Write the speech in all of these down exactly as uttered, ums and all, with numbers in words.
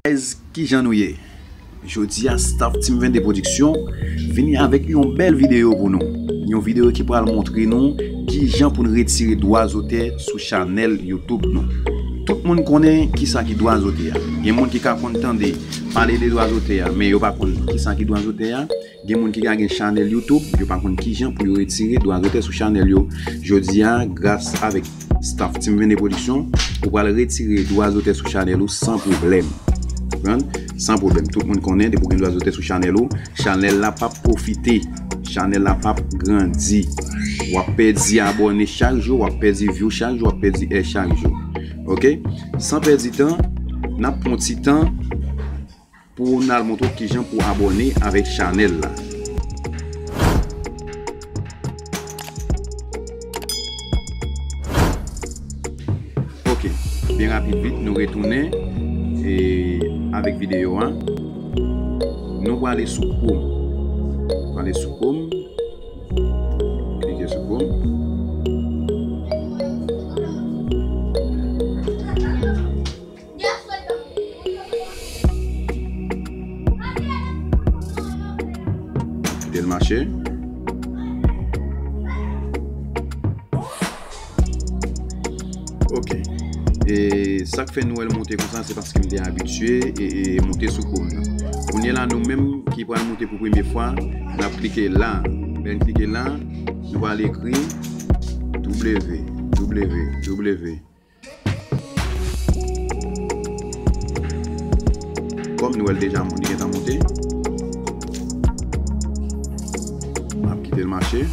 Guys, kijan nou ye? Jodi a, staff Team Vende Production vini avèk yon bèl videyo pou nou. Yon videyo ki pral montre nou kijan pou n retire dwa zotè sou chanèl YouTube nou. Tout moun konnen kisa ki dwa zotè a. Gen moun ki ka konn tande pale de dwa zotè a, men yo pa konn kisa ki dwa zotè a. Gen moun ki ka gen chanèl YouTube, yo pa konn kijan pou yo retire dwa zotè sou chanèl yo. Jodi a, gras avèk staff Team Vende Production, ou pral retire dwa zotè sou chanèl ou san pwoblèm. Konprann? San pwoblèm. Tout moun konnen, depi w gen dwa zotè sou chanèl ou, chanèl la p ap pwofite. Chanèl la p ap grandi. W ap pèdi abòne chak jou, w ap pèdi view chak jou, w ap pèdi è chak jou. Oke? San pèdi tan, n ap pran ti tan pou n al montre w kijan pou abòne avèk chanèl la. Oke, byen rapid vit, nou retounen e, avèk videyo a. Nou prale sou Chrome. Prale sou Chrome. Klike sou Chrome. Kite l mache. Ok. E sa k fè nou wè l monte konsa, se paske m te abitye e, e monte sou Chrome nan. Kounye a la, nou menm ki pral monte pou premye fwa, n ap klike la. Lè n klike la, nou pral ekri W W W. Kòm nou wè l deja, li gentan monte. M ap kite l mache.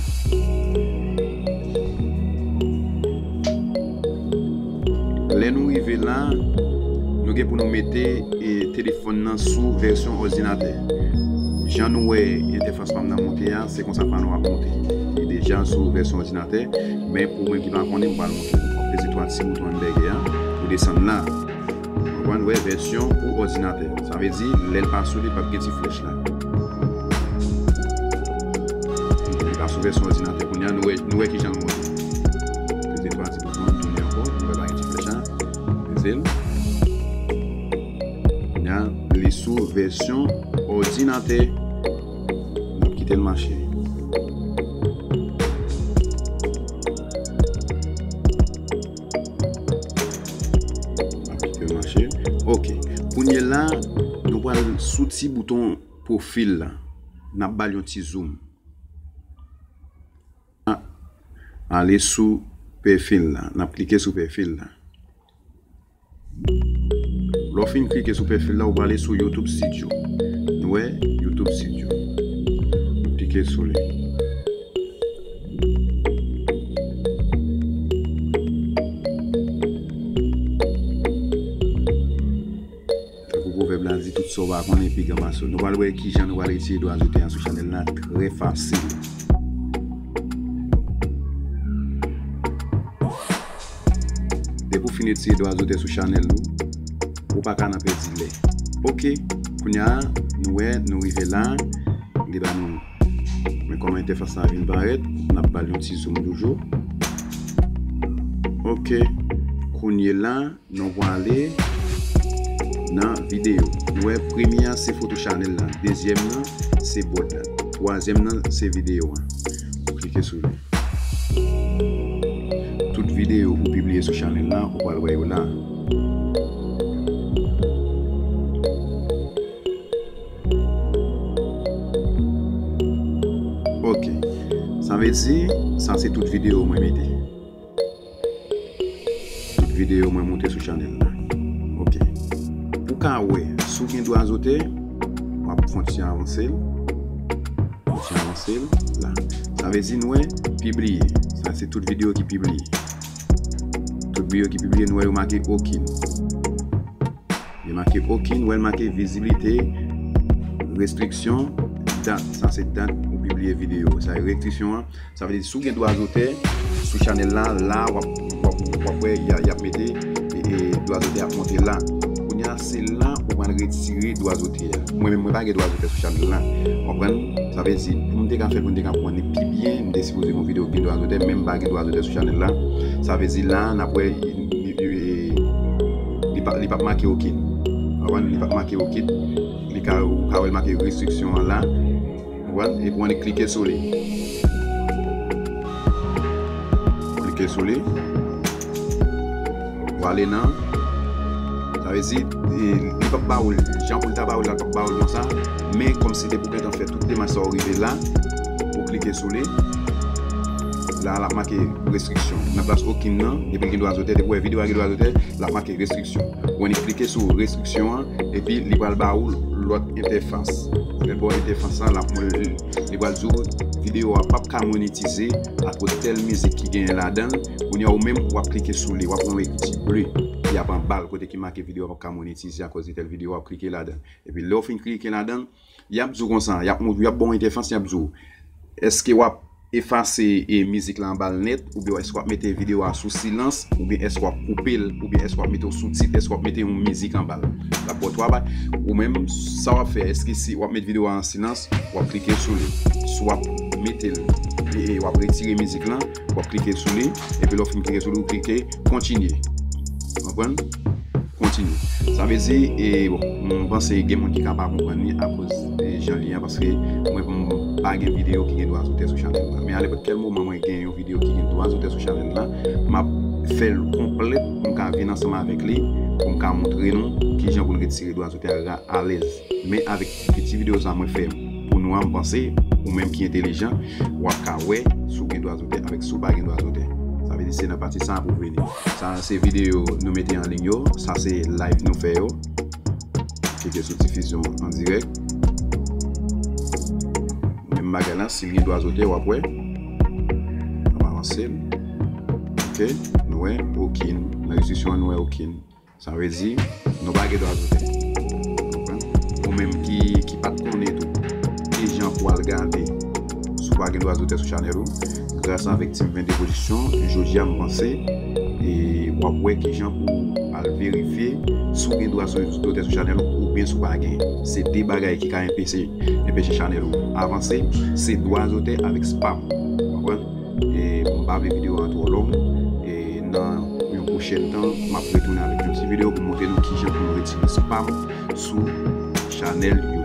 Lè nou rive la, nou gen pou nou mete, e, telefòn nan sou vèsyon òdinatè. Jan nou wè entèfas pa m nan monte a, se konsa pa nou ap monte. Li deja sou vèsyon òdinatè, men pou mwen ki pa konnen, m pral montre nou. W ap peze twa ti bouton ann dèyè a pou desann la. Ou konprann? Wè, vèsyon pou òdinatè. Sa vle di, lè l pa sou li, p ap gen ti flèch la. Li pa sou vèsyon òdinatè. Kounye a, nou wè, nou wè kijan l monte. Peze twa ti bouton, tounen ankò. Nou wè pa gen ti flèch la. Peze l. Kounye a, li sou vèsyon òdinatè. N ap kite l mache. N ap kite l mache. Ok. Kounye a la, nou pral sou ti bouton pwofil la. N ap ba l yon ti zoom. A, ale sou pwofil la. N ap klike sou pwofil la. Lè w fin klike sou pwofil la, ou prale sou YouTube Studio. Nou wè YouTube Studio. Klike sou li. Tankou pwovèb la di, tout sa w pa konnen, pi gran pase w. Nou pral wè kijan nou pral retire dwa zotè a sou chanèl la, trè fasil. Depi w fin retire dwa zotè sou chanèl nou, ou pa ka nan pèdi lè. Ok, kounye a, nou wè, nou rive la. Li ba nou, men kòman entèfas la vin parèt, n ap ba l yon ti zoom toujou. Ok, kounye a la, nou prale nan videyo. Nou wè premye a se foto chanèl la, dezyèm nan se bòd la, twazyèm nan se videyo a. Klike sou li. Tout videyo ou pibliye sou chanèl la, ou pral wè yo la. Ok. Sa vle di, sa se tout videyo mwen mete. Tout videyo mwen monte sou chanèl la. Ok. Pou w ka wè, si w gen dwa zotè, w ap fè yon ti avanse l. Fè yon ti avanse l la. Sa vle di nou wè, pibliye. Sa se tout videyo ki pibliye. Tout videyo ki pibliye, nou wè yo make okenn. Li make okenn, wè l make viziblite, restriksyon, dat. Sa se dat ou pibliye videyo. Sa e restriksyon an. Sa vle di, si w gen dwa zotè sou chanèl la, la w ap, w ap, w ap wè y a, y ap mete, e, e, dwa zotè ap monte la. Kounye a, se la ou pral retire dwa zotè a. Mwen menm, mwen pa gen dwa zotè sou chanèl la. Konprann? Sa vle di, pou m te ka fè, pou m te ka konprann li pi byen, m te sipoze gen yon videyo ki gen dwa zotè, men m pa gen dwa zotè sou chanèl la. Sa vle di, la, n ap wè, li, li, li, li pa, li p ap make okenn. Konprann? Li p ap make okit. Li ka, ou ka wè l make restriksyon an la. Konprann? Epi w annik klike sou li. Klike sou li. W ale nan. Sa vle di, e, li p ap ba ou l. Jan pou l ta ba ou l la, l p ap ba ou l konsa. Men kòmsi te pou gentan fè tout demach sa ou rive la, ou klike sou li. La, l ap make restriksyon. Nan plas okin nan, depi l gen dwa zotè, depi w wè videyo a gen dwa zotè, l ap make restriksyon. Ou annik klike sou restriksyon an, epi li pral ba ou lòt entèfas. Lè l ba w entèfas la, l ap, li pral di w videyo a p ap ka monetize akoz tèl mizik ki genyen ladan l. Kounye a ou menm, w ap klike sou li, w ap wè yon ekriti ble ki ap anba l kote ki make videyo a p ap ka monetize akoz de tèl videyo, w ap klike ladan l. Epi lè w fin klike ladan l, y ap di w konsa, y ap, y ap ba w entèfas, y ap di w, èske w ap efase, e, mizik la anba l nèt, oubyen èske w ap mete videyo a sou silans, oubyen èske w ap koupe l, oubyen èske w ap mete yon soutit, èske w ap mete yon mizik anba l. L ap ba w twa bagay. Ou menm, sa w ap fè, èske si w ap mete videyo a an silans, w ap klike sou li. Si w ap mete l, e, e, w ap retire mizik lan, w ap klike sou li, epi lè w fin klike sou li, w klike kontinye. Konprann? Kontinye. Sa vle di, e, bon, mwen panse gen moun ki ka pa konprann li akoz de jan li an, paske mwen, mwen pa gen videyo ki gen dwa zotè sou chanèl mwen. Men a nenpòt kèl moman mwen gen yon videyo ki gen dwa zotè sou chanèl la, m ap fè l konplèt pou m ka vin ansanm avèk li, pou m ka montre nou kijan pou n retire dwa zotè a alèz. Men avèk ti videyo sa mwen fè pou nou an, m panse, ou menm ki entelijan, w ap ka wè si w gen dwa zotè avèk si w pa gen dwa zotè. Sa vle di se nan pati sa a pou w vini. Sa se videyo nou mete an liy yo, sa se live nou fè yo. Klike sou difizyon an dirèk. Menm bagay la, si l gen dwa zotè, w ap wè. N ap avanse l. Ok, nou wè, okin. Nan restriksyon an, nou wè okin. Sa vle di, nou pa gen dwa zotè. Konprann? Ou menm ki, ki pa t konnen tou, ki jan pou al gade si w pa gen dwa zotè sou chanèl ou. Gras avèk Team vennde Production, jodi a m panse, e w ap wè ki jan pou al verifye si w gen dwa sou, zotè sou chanèl ou oubyen si w pa gen. Se de bagay ki ka enpeche, enpeche chanèl ou avanse, se dwa zotè avèk spam. Konprann? E m pa vle videyo a twò long. E nan yon pwochèn tan, m ap retounen avèk yon ti videyo pou montre nou kijan pou nou retire spam sou chanèl YouTube.